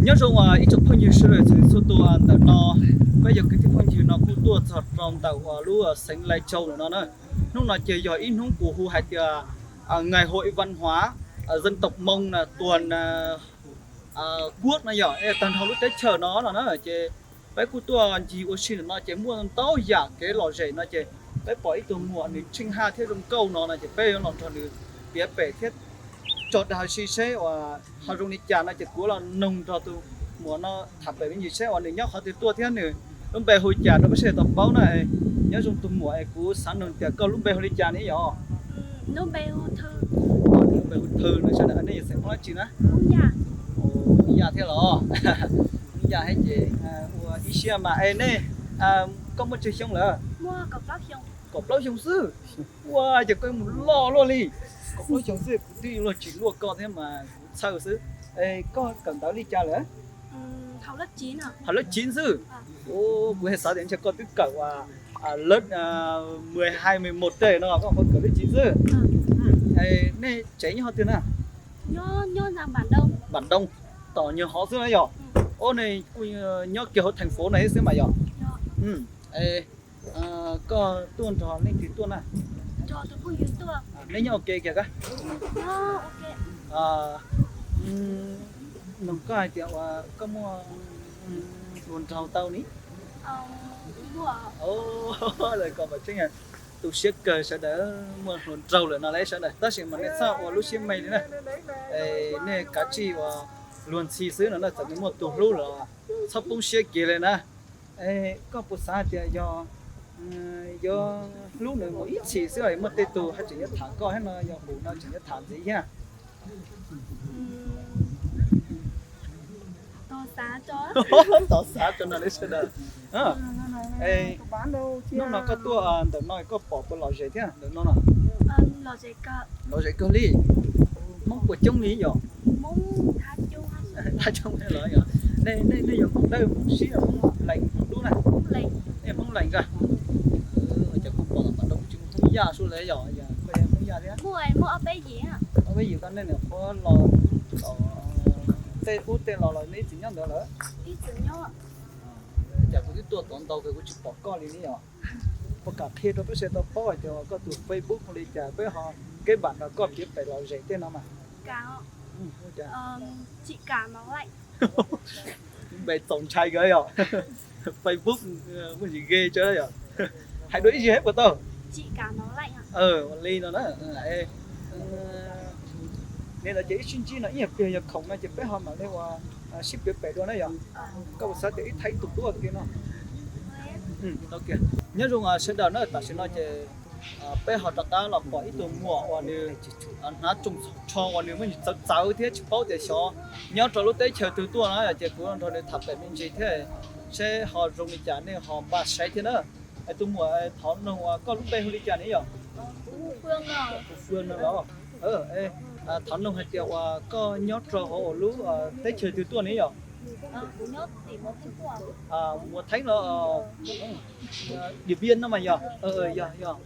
Nyob zoo ib tsoom phooj ywg sawv daws txhua txhua tus ntawm no, peb yog kwv tij phooj ywg no kuj tuaj txog rau ntawm uas lub xeev Lai Châu ntawm no na. Hnub no ces yog ib hnub kuv hu hais tias ngày hội văn hóa dân tộc Mông tuần quốc no yog tag nrho lub teb chaws no no na ces peb kuj tuaj ncig ua si ntawm no ces muaj ntau yam kev lom zem no ces peb pom ib tug muam nws tsheej haj thiab zoo nkauj no no ces peb yuav los nrog nws piav pem thiab tso dag si seb uas ho zoo li cas no ces kuv los noog nrog tus muam no tham pem me ntsis seb uas nws nyob qhov twg tuaj thiab nws lub npe hu li cas rau peb sawv daws tau paub na. Nyob zoo tus muam es kuv xav noog tias koj lub npe hu li cas ne yom? Lub npe hu Thw no, sawv daws nej yog xeem Hmoob dab tsi na? Hmoob Yaj thiab los? Hmoob Yaj thiab ces ua ib siab mas es nej, koj muaj tsawg xyoo lawm? Kaum plaub xyoo xwb. Ua cas koj mus loj luaj li, kaum plaub xyoo xwb kuv twb luag tsis luaj koj thiab mas kuv txhawj xwb. Es koj kawm ntawv li cas lawm? Hauv lab tsiv xwb. Kuv xav tias ntshe koj twb kawm lab mười hai mười một tej no koj qhov kawm lab tsiv xwb. Nej tsev nyob qhov twg na? Npam Doo, tom nyuag hov xwb na yog? Ua nej kuj nyob kiag hauv thành phố no xwb mas yog? Koj tuaj nrog leej twg tuaj na? Nej nyob ua ke kiag kab? Noog koj hais tias uas koj muaj hluas nraug tau ni? Lawv koj mas tseeb, tu siab kawg sawv daws muaj hluas nraug lawm no lawm sawv daws tab sis mas nej txhob ua lub siab me li na. Nej kav tsij uas luag ntxhi xwb no na, txawm nej muaj tus hlub los txhob poob siab kiag li na. Koj puas xav hais tias yog yuav hlub nws mus ib txhis xwb los muaj tej tus haj tseem yuav tham koj thiab no, yog hu no tseem yuav tham ntxiv thiab? Tos xav tso no li sawv daws. Hnub no koj tuaj ntawm no koj pom puas lom zem thiab ntawm no no? Lom zem kawg li. Hmoob puas coob li yom? Thaj coob los yog nej yog Hmoob Dawb, Hmoob Sib, Hmoob Lees, Hmoob Dub na? Nej Hmoob Lees kawg. Cas kuv pom tom Npam Doo tsis muaj Hmoob Yaj sub li yog, koj yog Hmoob Yaj thiab? Ob peb yim koj nej niam qhuav los tej ub tej los los nej ib txwm nyob ntawd lawm? Cas kuv twb tuaj tod ntau kawg kuv tsis pom koj li ne yom? Puas kam qhia rau peb sawv daws tau paub hais tias koj tus Facebook hu li cas peb ho keb npam nrog koj piav pem lom zem tej no mas? Npe txaus ntshai kawg yom? Facebook muaj ntsis ge tso yom? Hais dua ib zaug puas tau? Ua li no na. Li ntawd ces ib sib ntsib no ib yam pliag yog khoom no ces peb ho mam li ua sib piav pem dua na yom? Koj puas xav tias ib thaj ib tug duab kiag no? Nyob zoo sawv daws na, tam sim no ces peb ho rov qab los pom ib tug muam uas nws hnav tsoos tsho uas nws muaj ntsis txawv txawv thiab tsis paub tias xyov nyob rau lub teb chaws twg tuaj na, ces kuv nrog nws tham pem me ntsis thiab seb ho zoo li cas nej ho npaj saib thiab na. Es tus muam, thov noog uas koj lub npe hu li cas ne yom? Tus Fwj no los? Thov noog hais tias uas koj nyob rau hauv lub teb chaws twg tuaj ne yom? Muas Theeb los? Diam Npiam no mas yog? Yog yog.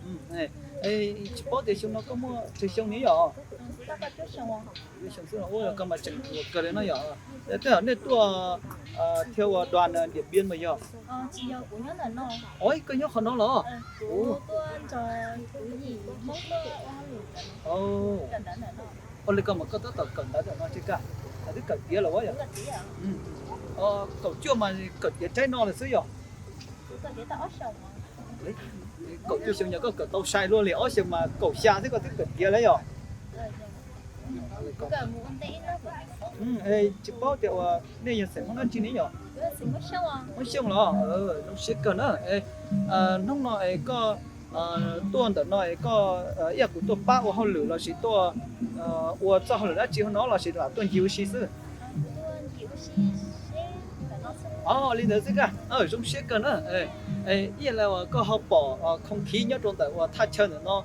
Tsis paub tias xyoo no koj muaj tsawg xyoo ne yom? Xyoo xwb, ua koj mas tseem hluas kawg li no yom. Tej zaum nej tuaj thiab ua dua Diam Npiam mas yog? Os, koj nyob qhov no los? Ua li koj mas koj tab tom kawm ntawv ntawm no tsis kaj, twb kawm tiav los yom? Kaum cuaj mas kawm tiav tsaib no lawm xwb yog? Kaum cuaj xyoo yog koj kawm tau sai luaj li, ob xyoos mas kaum xya xwb koj twb kawm tiav lawm yom? Tsis paub tias uas nej yog xeem Hmoob dab tsi ne yom? Hmoob Xyooj los? Zoo siab kawg na. Hnub no es koj tuaj ntawm no es koj ib yam kuv tuaj pab ua hauj lwm lossis tuaj ua txoj hauj lwm dab tsi hauv no lossis lam tuaj ncig ua si xwb? Li ntawd xwb kaj, zoo siab kawg na. Ib yam li uas koj ho pom không khí nyob rau ntawm uas thaj chaw ntawm no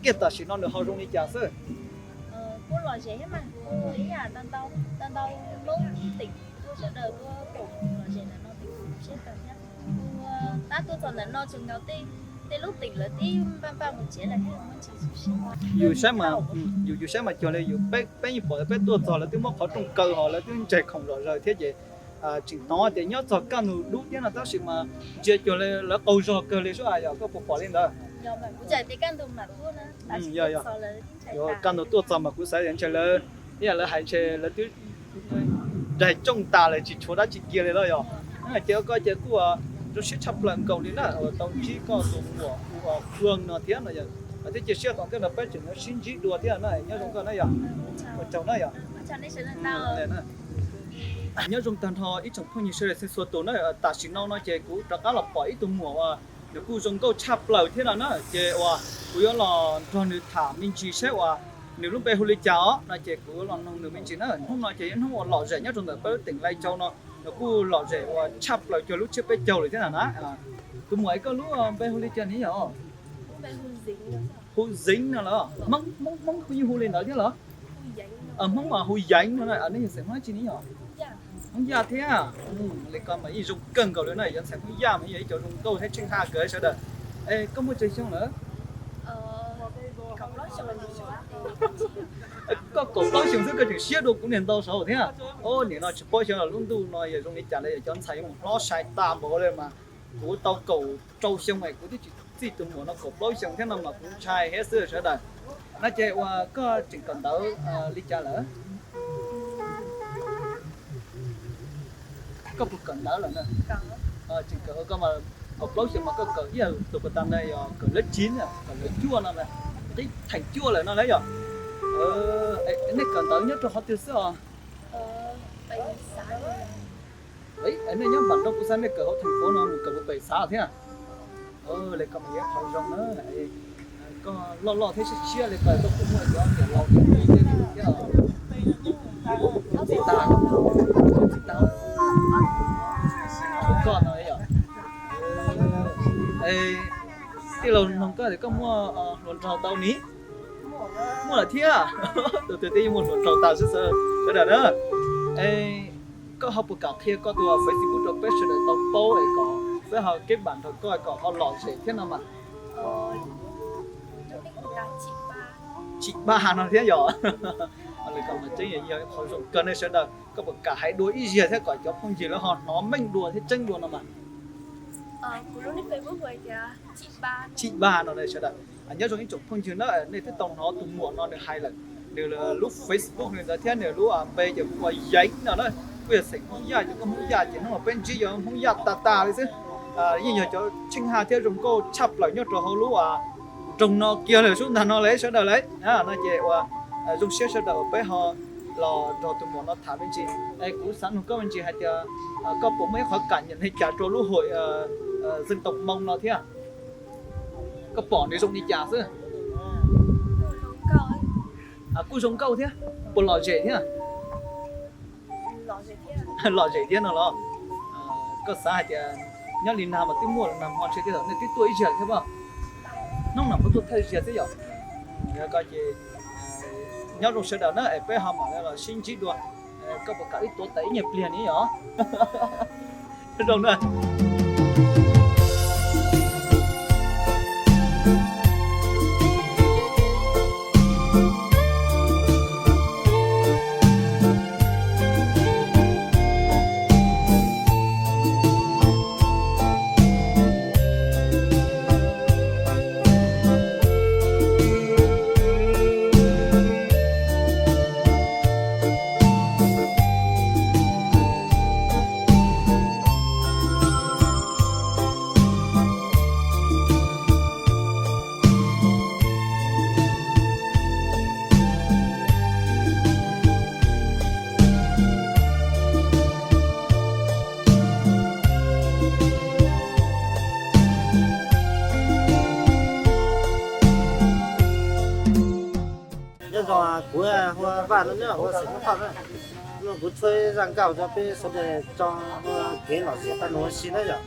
kiag tam sim no nws ho zoo li cas xwb? Kuj lom zem thiab mas, kuj ib yam ntau ntau Hmoob tim tuaj sawv daws tuaj koom lom zem ntawm no ces kuj zoo siab kawg thiab. Tab tuaj txog ntawm no tseem nkaus tej Yus saib mas, yus, yus saib mas cuag li yus, peb, peb yeej pom peb tuaj txog lawv twb muab qhov rooj kaw ho lawv twb ntseg khoom zom zaws thiab ces tseem hnov tias nyob txog kaj ntug dub thiab no tab sis mas ntsia cuag li lawv qaug zog kawg li sub a, yog koj puas pom li ntawd? Kaj ntug tuaj txog mas kuv xav tias ntshe lawv, ib yam lawv hais ntshe lawv twb daig cooj tas lawm tsis tshuav dab tsi kiag li los yog. Ces koj ces kuj zoo siab tshaj plaws nkaus li na uas tau ntsib koj tus muam uas Fwj no thiab no yog. Thiab cia siab tom ntej no peb tseem yuav sib ntsib dua thiab na, nyob zoo koj na yog. Ua tsaug na yog. Nyob zoo tag nrho ib tsoom phooj ywg sawv daws txhua tus na, tam sim no no ces kuv rov qab los pom ib tug muam uas nws kuj zoo nkauj tshaj plaws thiab no na ces uas kuv yuav los nrog nws tham me ntsis saib uas nws lub npe hu li cas os no ces kuv los noog nws me ntsis na. Hnub no ces yog hnub uas lom zem nyob rau ntawm peb lub teem Lai Châu no, nws kuj lom zem uas tshaj plaws cuag lub tsiab peb caug lawm thiab na na. Tus muam es koj lub npe hu li cas ni yog? Hu Zeev no los? Hmoob, Hmoob kuj yeej hu li ntawd thiab los? Hmoob mas hu Yeev no, nej yog xeem Hmoob dab tsi ni yog? Hmoob Yaj thiab. Li ko mas yeej zoo kawg nkaus li na, yog ntxhais Hmoob Yaj mas yog ib cov zoo nkauj thiab tsheej haj kawg sawv daws. Es koj muaj tsawg xyoo lawm? Koj kaum plaub xyoo xwb koj tseem siab dua kuv niag ntau saud thiab. Nim no tsis paub xyov lub ntuj no yog zoo li cas lawm, yog cov ntxhais yuav mus hlob sai tag npaum li mas kuv tau kaum rau xyoo es kuv twb tsis txij tus muam no kaum plaub xyoo thiab no mas kuv ntshai thiab xwb sawv daws. No ces uas koj tseem kawm ntawv li cas lawm? Koj puas kawm ntawv lawm na? Tseem kawm, koj mas kaum plaub xyoo mas koj kawm ib yam tus puas tas ntawd yog kawm lab civ, kawm lab cuaj no, qib theem cuaj lawm no na yog. Nej kawm ntawv nyob rau qhov twg xwb os? Nej nyob npam nroo kuv xav nej kawm hauv theem fauv no mus kawm puas pem xav thiab? Li ko mas yog qhov zoo na. Koj loj loj thiab siab siab li ko koj kuj muaj cov niam laus niam txiv thiab li thiab. Txiv tas, txiv tas. Koj no yog tij laus noog koj tias koj muaj hluas nraug tau ni? Muaj lawm thiab. Tus twg twb yeej muaj hluas nraug tas xwb sawv daws na. Koj ho puas kam qhia koj tus Facebook rau peb sawv daws tau paub es kom peb ho kev npam nrog koj kom ho lom zem thiab no mas? Tsis npaj no thiab yog. Li ko mas tseeb yog qhov zoo kawg nej sawv daws, koj puas kam hais dua ib zaug thiab kom cov phooj ywg lawv ho hnov meej dua thiab tseeb dua no mas? Tsis npaj no sawv daws. Nyob zoo ib tsoom phooj ywg na, nej twb tau hnov tus muam no nws hais lawm, nws lub Facebook nws ntawd thiab nws lub npe ces hu ua Yeev no na, kuj yog xeem Hmoob Yaj, ces koj Hmoob Yaj ces hnub no peb ntsib yog Hmoob Yaj tas tas li xwb. Yeej yog cov tsheej haj thiab zoo nkauj tshaj plaws nyob rau hauv lub nroog no kiag lawm sub ntag no lawm sawv daws lawm. No ces ua zoo siab sawv daws uas peb ho los nrog tus muam no tham me ntsis. Es kuv xav nug koj me ntsis hais tias koj puas muaj ib qhov kam nyam li cas rau lub hội dân tộc Mông no thiab? Koj pom nws zoo li cas xwb? Kuj zoo nkauj thiab, puas lom zem thiab? Lom zem thiab no los? Koj xav hais tias nyob li nag mas twb muaj lawm, nag hmo ntshe tej zaum nej twb tuaj ib zaug thiab pob? Hnub no puas tuaj thawj zaug thiab yom? Yog ko ces nyob zoo sawv daws na es peb ho mam li los sib ntsib dua. Koj puas kam wb tuav tais ib nyuag pliag ni yom? Zoo na. Nyob zoo, kuv hu ua Vaj no, nyob hu ua Xeem Muas Thoj na. Kuv tshuab zaj nkauj rau peb sawv daws tso ua kev lom zem tau nus ua si na yom.